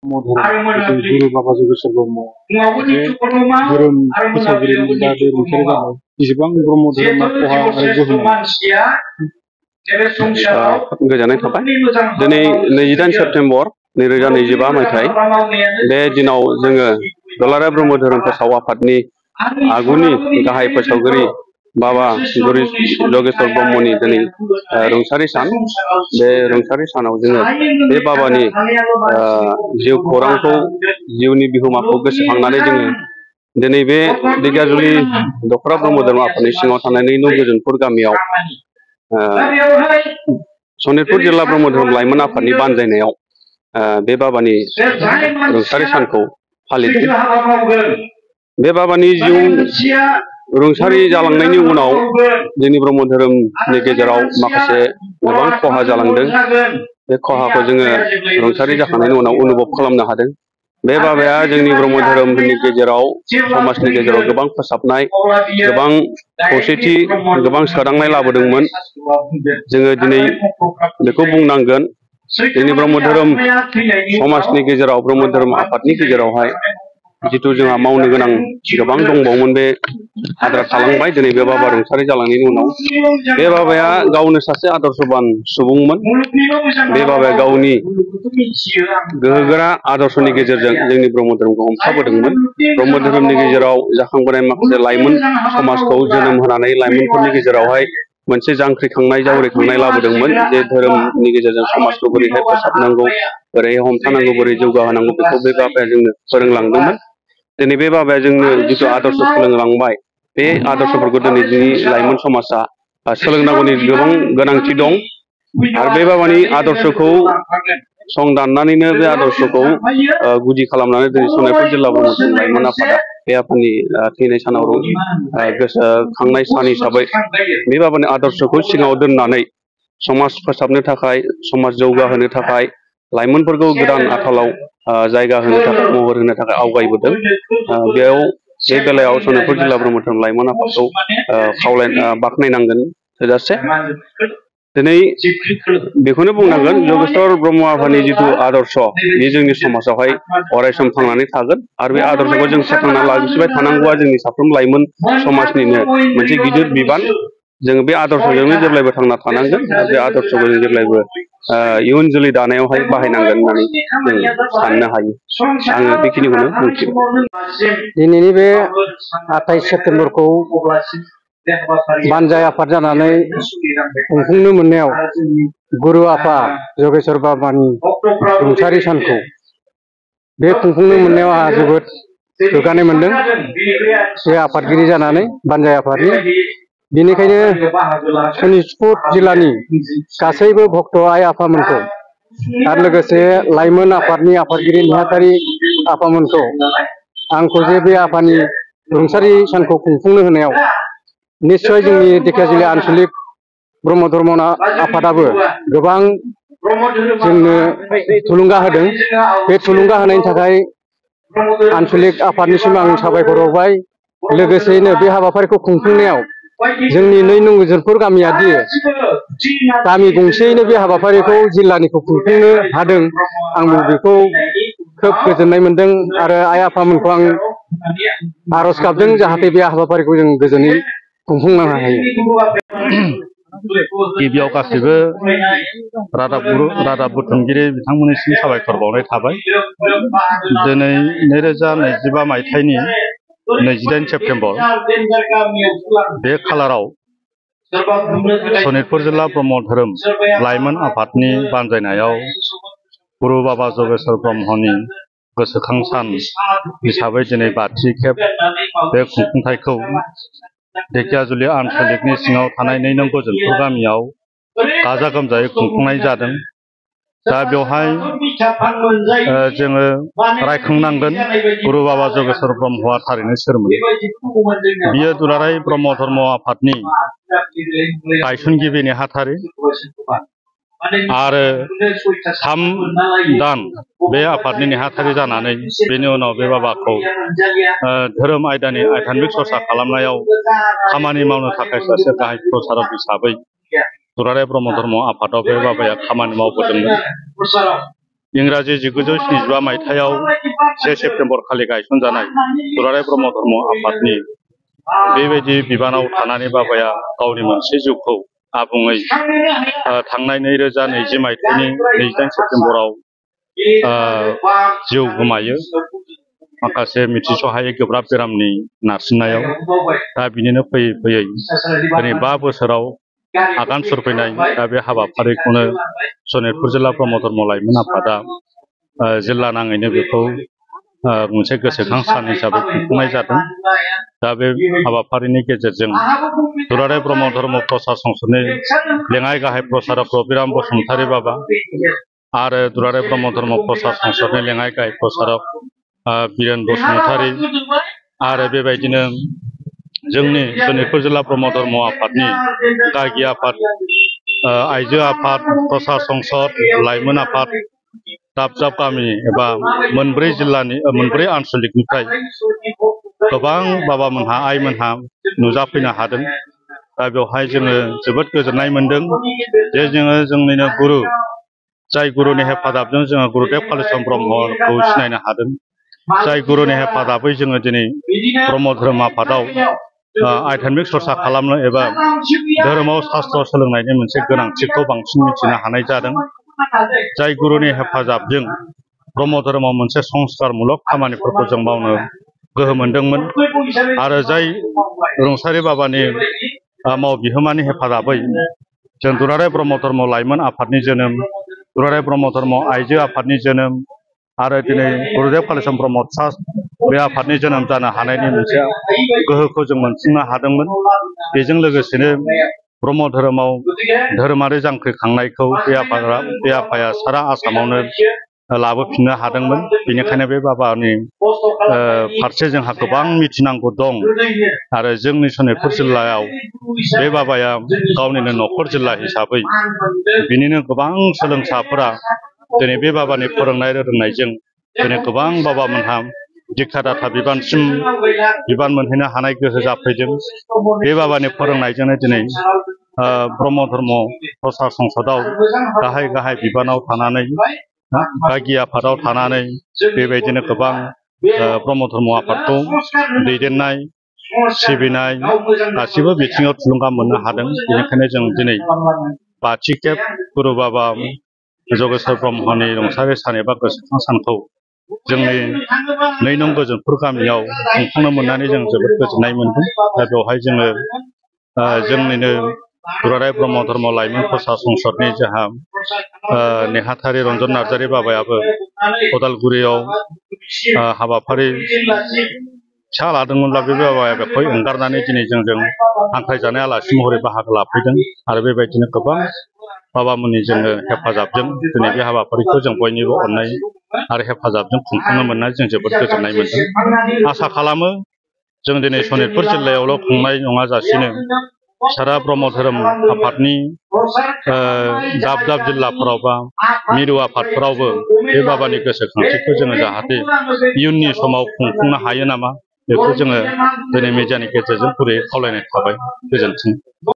Guru Bapa Jogeswar Bromo धोरोम फोसावगिरिनि दा बे रुंसारि जानाय जेसेबां ब्रह्म धोरोमा खहा आरो गोहोम गोजोननाय थाबाय दिनै 28 सेप्तेम्बर 2025 मायथाइ बे दिनाव जोङो दुलाराय ब्रह्म धोरोम फोसाव आफादनि आगुनि गाहाय फोसावगिरि बाबा गुरु जगेश्वर ब्रह्मनि दिनै रुंसारि सान बे रुंसारि सानाव जोङो बे बाबानि जिउ खौरांखौ जिउनि बिहोमाखौ गोसोखांनानै जोङो दिनै बे दिगाजुलि दखरा ब्रह्म धर्म आफादनि सिङाव थानाय नैनो गोजोनपुर गामियाव सनितपुर जिल्ला ब्रह्म धर्म लाइमोन आफादनि बानजायनायाव बे बाबानि रुंसारि सानखौ फालिदों। बे बाबानि जिउ रुंसारि जालांनायनि उनाव जोंनि ब्रह्म धोरोमनि गेजेराव माखासे गोबां खहा जालांदों। बे खहाखौ जोङो रुंसारि जाखांनायनि उनाव अनुभब खालामनो हादों। बे बाबाया जोंनि ब्रह्म धोरोमनि गेजेराव समाजनि गेजेराव गोबां फोसाबनाय, गोबां खौसेथि, गोबां सोदांनाय लाबोदोंमोन। जोङो दिनै बेखौ बुंनांगोन जोंनि ब्रह्म धोरोम समाजनि गेजेराव ब्रह्म धोरोम आफादनि गेजेरावहाय जिथु जोंहा मावनो गोनां गोबां दंबावोमोन बे आद्रा थालांबाय। दिनै बे बाबा रुंसारि जालांनायनि उनाव बे बाबाया गावनो सासे आदर्शबान सुबुंमोन। बे बाबाया गावनि गोहोगोरा आदर्शनि गेजेरजों जोंनि ब्रह्म धोरोमखौ हमथाबोदोंमोन। ब्रह्म धोरोमनि गेजेराव जाखांबोनाय माखासे लाइमोन समाजखौ जोनोम होनानै लाइमोनफोरनि गेजेरावहाय मोनसे जांख्रिखांनाय जावरिखांनाय लाबोदोंमोन। जे धोरोमनि गेजेरजों समाजखौ बोरैहाय फोसाबनांगौ, बोरैहाय हमथानांगौ, बोरै जौगाहोनांगौ बेखौ बे बाबाया जोंनो फोरोंलांदोंमोन। दिनै बे बाबाया जोंनो जिथु आदर्श फोरोंलांबाय, बे आदर्शफोरखौ दिनै जोंनि लाइमोन समाजा सोलोंनांगौनि गोबां गोनांथि दं। आरो बे बाबानि आदर्शखौ संदाननानैनो बे आदर्शखौ गुदि खालामनानै दिनै सनितपुर जिल्ला ब्रह्म धोरोम लाइमोन आफादा बे आफादनि थैनाय सानाव गोसोखांनाय सान हिसाबै बे बाबानि आदर्शखौ सिगाङाव दोननानै समाज फोसाबनो थाखाय, समाज जौगाहोनो थाखाय, लाइमोनफोरखौ गोदान आथालाव जायगा होनो थाखाय, महर होनो थाखाय आवगायबोदों। बेयाव बे बेलायाव सनितपुर जिल्ला ब्रह्म धोरोम लाइमोन आफादखौ बाख्नायनांगोन थोजासे। दिनै बेखौनो बुंनांगोन जगेश्वर ब्रह्म आफानि जिथु आदर्श बे जोंनि समाजावहाय अरायसम थांनानै थागोन। आरो बे आदर्शखौ जों फोथांना लाखिबाय थानांगौआ जोंनि साफ्रोम लाइमोन समाजनिनो मोनसे गिदिर बिबान। जों बे आदर्शजोंनो जेब्लायबो थांना थानांगोन आरो बे आदर्शखौ जों जेब्लायबो इयुन जोलै दानायावहाय बाहायनांगोन होननानै जों साननो हायो। आङो बेखिनिखौनो बुंथिबाय। दिनैनि बे 28 सेप्तेम्बरखौ बानजाय आफाद जानानै खुंफुंनो मोननायाव गुरु आफा जगेश्वर बाबानि रुंसारि सानखौ बे खुंफुंनो मोननायाव आंहा जोबोद गोग्गानाय मोनदों बे आफादगिरि जानानै, बानजाय आफादनि। बेनिखायनो सनितपुर जिल्लानि गासैबो भक्त आइ आफामोनखौ आरो लोगोसे लाइमोन आफादनि आफादगिरि नेहाथारि आफामोनखौ आंखौ जे बे आफानि रुंसारि सानखौ खुंफुंनो होनायाव निस्सय जोंनि धेकियाजुलि आन्चलिक ब्रह्म धर्म आफादाबो गोबां जोंनो थुलुंगा होदों। बे थुलुंगा होनायनि थाखाय आन्चलिक आफादनिसिम आं साबायखर बावबाय। लोगोसेयैनो बे हाबाफारिखौ खुंफुंनायाव जोंनि नैनो गोजोनपुर गामियादि गामि गंसेयैनो बे हाबाफारिखौ जिल्लानिखौ खुंफुंनो हादों, आंबो बेखौ खोब गोजोननाय मोनदों। आरो आइ आफामोनखौ आं आरज गाबदों जाहाथे बे हाबाफारिखौ जों गोजोनै खुंफुंनो हायो। गिबियाव गासैबो रादाब बुथुमगिरि बिथांमोननिसिम साबायखर बावनाय थाबाय। दिनै 2025 मायथाइनि 28 सेप्तेम्बर बे खालाराव सनितपुर जिल्ला ब्रह्म धोरोम लाइमोन आफादनि बानजायनायाव गुरु बाबा जगेश्वर ब्रह्मनि गोसोखां सान हिसाबै दिनै 32 खेब बे खुंफुंथायखौ धेकियाजुलि आन्चलिकनि सिङाव थानाय नैनो गोजोनपुर गामियाव गाजा गोमजायै खुंफुंनाय जादों। दा बेवहाय जोङो रायखांनांगोन गुरु बाबा जगेश्वर ब्रह्मआ थारैनो सोरमोन। बियो दुलाराय ब्रह्म धर्म आफादनि गायसनगिरि नेहाथारि आरो 3 दान बे आफादनि नेहाथारि जानानै बेनि उनाव बे बाबाखौ धोरोम आयदानि आध्यात्मिक सरसा खालामनायाव खामानि मावनो थाखाय सासे गाहाय प्रसारक हिसाबै दुलाराय ब्रह्म धर्म आफादाव बे बाबाया खामानि मावबोदोंमोन। इंराजि 1975 मायथाइयाव 1 सेप्तेम्बर खालि गायसनजानाय दुलाराय ब्रह्म धर्म आफादनि बेबायदि बिबानाव थानानै बाबाया गावनि मोनसे जिउखौ आबुङै थांनाय 2020 मायथाइनि 28 सेप्तेम्बराव जिउ गोमायो माखासे मिथिसहायै गोब्राब बेरामनि नारसिननायाव दा बिनिनो फैयै फैयै दिनै 5 बोसोराव आगान सुरफैनाय दा बे हाबाफारिखौनो सनितपुर जिल्ला ब्रह्म धर्म लाइमोन आफादा जिल्ला नाङैनो बेखौ मोनसे गोसोखां सान हिसाबै खुंफुंनाय जादों दा बे हाबाफारिनि गेजेरजों दुलाराय ब्रह्म धर्म प्रसार संसदनि लेङाइ गाहाय प्रसारक रबिराम बसुमतारी बाबा आरो दुलाराय ब्रह्म धर्म प्रसार संसदनि लेङाइ गाहाय प्रसारक बिरेन बसुमतारी आरो बेबायदिनो जोंनि सनितपुर जिल्ला ब्रह्म धर्म आफादनि गागि आफाद आइजो आफाद प्रसार संसद लाइमोन आफाद दाब दाब गामि एबा मोनब्रै जिल्लानि मोनब्रै आन्सलिकनिफ्राय गोबां बाबामोनहा आइमोनहा नुजाफैनो हादों दा बेवहाय जोङो जोबोद गोजोननाय मोनदों जे जोङो जोंनिनो गुरु जाय गुरुनि हेफाजाबजों जोङो गुरुदेव कालिचरण ब्रह्मखौ सिनायनो हादों जाय गुरुनि हेफाजाबै जोङो दिनै ब्रह्म धोरोम आफादाव आध्यात्मिक चर्चा खालामनो एबा धोरोमाव शास्त्र सोलोंनायनि मोनसे गोनांथिखौ बांसिन मिथिनो हानाय जादों जाय गुरुनि हेफाजाबजों ब्रह्म धोरोमाव मोनसे संस्कारमूलक खामानिफोरखौ जों मावनो गोहो मोनदोंमोन आरो जाय रुंसारि बाबानि मावबिहोमानि हेफाजाबै जों दुलाराय ब्रह्म धर्म लाइमोन आफादनि जोनोम दुलाराय ब्रह्म धर्म आइजो आफादनि जोनोम आरो दिनै गुरुदेव कालिचरण ब्रह्म ट्रास्ट बे आफादनि जोनोम जानो हानायनि मोनसे गोहोखौ जों मोनफुंनो हादोंमोन बेजों लोगोसेनो ब्रह्म धोरोमाव धोरोमारि जांख्रिखांनायखौ बे आफाया सारा आसामावनो लाबोफिननो हादोंमोन बेनिखायनो बे बाबानि फारसे जोंहा गोबां मिथिनांगौ दं आरो जोंनि सनितपुर जिल्लायाव बे बाबाया गावनिनो नखर जिल्ला हिसाबै बिनिनो गोबां सोलोंसाफोरा दिनै बे बाबानि फोरोंनाय रोंनायजों दिनै गोबां बाबामोनहा दिक्षादाता बिबानसिम बिबान मोनहैनो हानाय गोहो जाफैदों बे बाबानि फोरोंनायजोंनो दिनै ब्रह्म धर्म प्रसार संसदआव गाहाय गाहाय बिबानाव थानानै गागि आफादाव थानानै बेबायदिनो गोबां ब्रह्म धर्म आफादखौ दैदेननाय सिबिनाय गासिबो बिथिङाव थुलुंगा मोननो हादों बेनिखायनो जों दिनै 5थि खेब गुरु बाबा जगेश्वर ब्रह्मनि रुंसारि सान एबा गोसोखां सानखौ जोंनि 2 नं गोजोनपुर गामियाव खुंफुंनो मोननानै जों जोबोद गोजोननाय मोनदों दा बेवहाय जोङो जोंनिनो दुलाराय ब्रह्म धर्म लाइमोन प्रसार संसदनि जोंहा नेहाथारि रन्जन नार्जारी बाबायाबो उदालगुरियाव हाबाफारि फिसा लादोंमोनब्ला बे बाबाया बेखौ एंगारनानै दिनै जोंजों हांख्रायजानाय आलासि महरै बाहागो लाफैदों आरो बेबायदिनो गोबां बाबामोननि जोङो हेफाजाबजों दिनै बे हाबाफारिखौ जों बयनिबो अननाय आरो हेफाजाबजों खुंफुंनो मोननानै जों जोबोद गोजोननाय मोनदों आसा खालामो जों दिनै सनितपुर जिल्लायावल' खुंनाय नङा जासिनो सारा ब्रह्म धोरोम आफादनि दाब दाब जिल्लाफोराव बा मिरु आफादफोरावबो बे बाबानि गोसोखांथिखौ जोङो जाहाथे इयुननि समाव खुंफुंनो हायो नामा बेखौ जोङो दिनै मिडियानि गेजेरजों गुरैयै खावलायनाय थाबाय गोजोन्थों।